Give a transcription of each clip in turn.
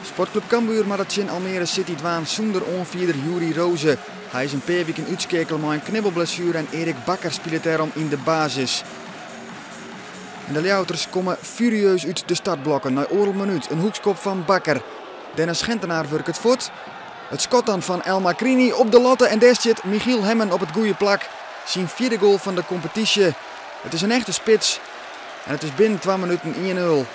Sportklup Cambuur moat it tsjin Almere City dwaan sûnder oanfierder Yuri Rose. Hy is in pear wiken útskeakele mei in knibbelblessuere en Erik Bakker spilet dêrom yn de basis. En de Ljouwerters komme furieus út de startblokken nei oardel minút. In hoekskop fan Bakker. Dennis Gentenaar wurket fuort. It skot dan fan El Makrini op de latte en dêr stiet Michiel Hemmen op it goede plak. Syn fjirde goal fan de kompetysje. It is in echte spits en it is binnen 2 minuten 1-0.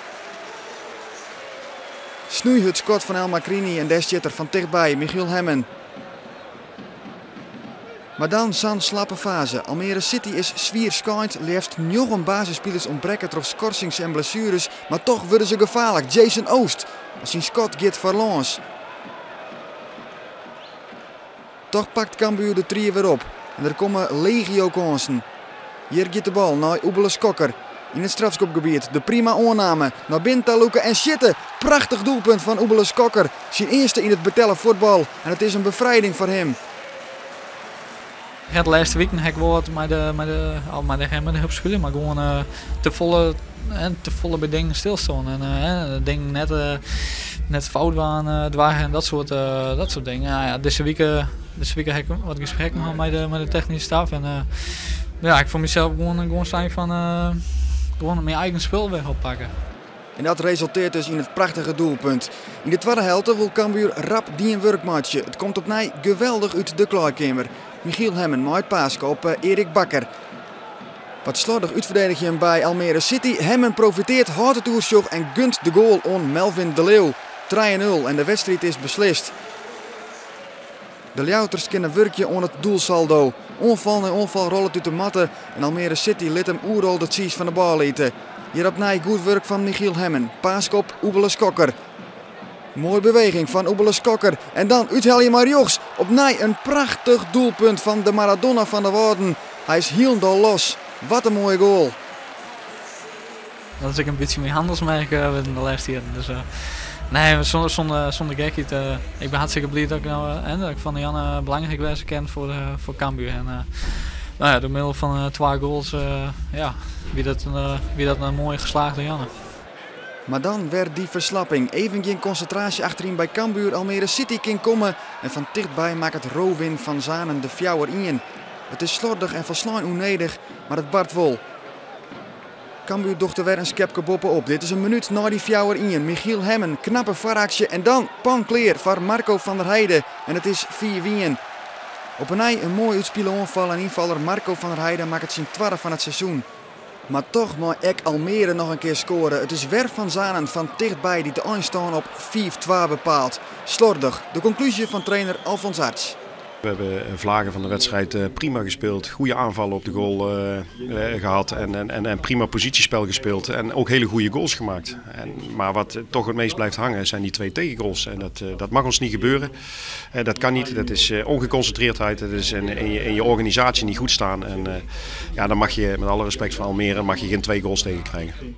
Snoeihurd skot fan El Makrini en dêr stiet er fan tichtby, Michiel Hemmen. Mar dan sa'n slappe faze. Almere City is swier skeind, leafst njoggen basisspilers ûntbrekke troch skorsings en blessueres, mar toch wurde se gefaarlik. Jason Oost, mar syn skot giet foarlâns. Toch pakt Cambuur de tried wer op en der komme legio kânsen. Hjir giet de bal nei Oebele Skokker yn it strafskopgebiet. De prima oanname nei binnen ta lûke en sjitte. Prachtich doelpunt fan Oebele Skokker. Syn earste yn it betelle fuotbal en it is in befrijding foar him. Ja, de lêste wiken ha ik wol wat mei de, mei de, al mei de, mei de groep spylje, mar gewoan te folle by dingen stilstean. En dingen net fout dwaan, dwaan en dat soort dingen. Ja, ja, dizze wike ha ik wat gesprekken hân mei de technyske staf. En ja, ik foar mysels gewoan sein fan gewoan myn eigen spul wer oppakke. En dat resultearret dus yn it prachtige doelpunt. Yn de twadde helte wol Cambuur rap dien wurk meitsje. It komt opnij geweldich út de klaaikeamer. Michiel Hemmen mei it paaske op Erik Bakker. Wat sloardich útferdedigjen by Almere City. Hemmen profitearret, hâldt it oersjoch en gunt de goal oan Melvin de Leeuw. 3-0 en de wedstriid is beslist. De Ljouwerters kinne wurkje oan it doelsaldo. Oanfal nei oanfal rôlet út de matte en Almere City lit him oeral de tsiis fan de bôle ite. Hjir opnij goed wurk fan Michiel Hemmen. Paaske op Oebele Skokker. Moaie beweging fan Oebele Skokker. En dan úthelje mei rjochts. Opnij in prachtich doelpunt fan de Maradona fan de Wâlden. Hy is hielendal los. Wat in moaie goal. Dat is ek in bytsje myn hannelsmerk de lêste jierren. Dus nee, sûnder gekheid. Ik bin hartstikke bliid dat ik, no, dat ik fan de Janne belangryk wêze kin foar Cambuur. En no ja, door middel fan twa goals, ja, wie dat in moaie geslaagde Janne. Mar dan wer dy ferslapping. Even gjin konsintraasje achteryn by Cambuur. Almere City kin komme. En fan tichtby makket Rowin van Zanen de 4-1. It is sloardich en folslein ûnnedich, mar it bart wol. Cambuur docht der wer in skepke boppe-op. Dit is in minút nei dy 4-1. Michiel Hemmen, knappe foaraksje en dan panklear foar Marco van der Heijden. En it is 4-1. Op 'e nij in moai útspile oanfal en ynfaller Marco van der Heijden makket syn twadde fan it seizoen. Mar toch mei ek Almere noch in kear skoare. It is wer Van Zanen fan tichtby dy't de einstân op 5-2 bepaalt. Sloardich, de konklúzje fan trainer Alfons Arts. We hebben vlagen van de wedstrijd prima gespeeld. Goede aanvallen op de goal gehad. En prima positiespel gespeeld. En ook hele goede goals gemaakt. Maar wat toch het meest blijft hangen zijn die twee tegengoals. En dat mag ons niet gebeuren. Dat kan niet. Dat is ongeconcentreerdheid. Dat is in je organisatie niet goed staan. En ja, dan mag je, met alle respect voor Almere, mag je geen twee goals tegen krijgen.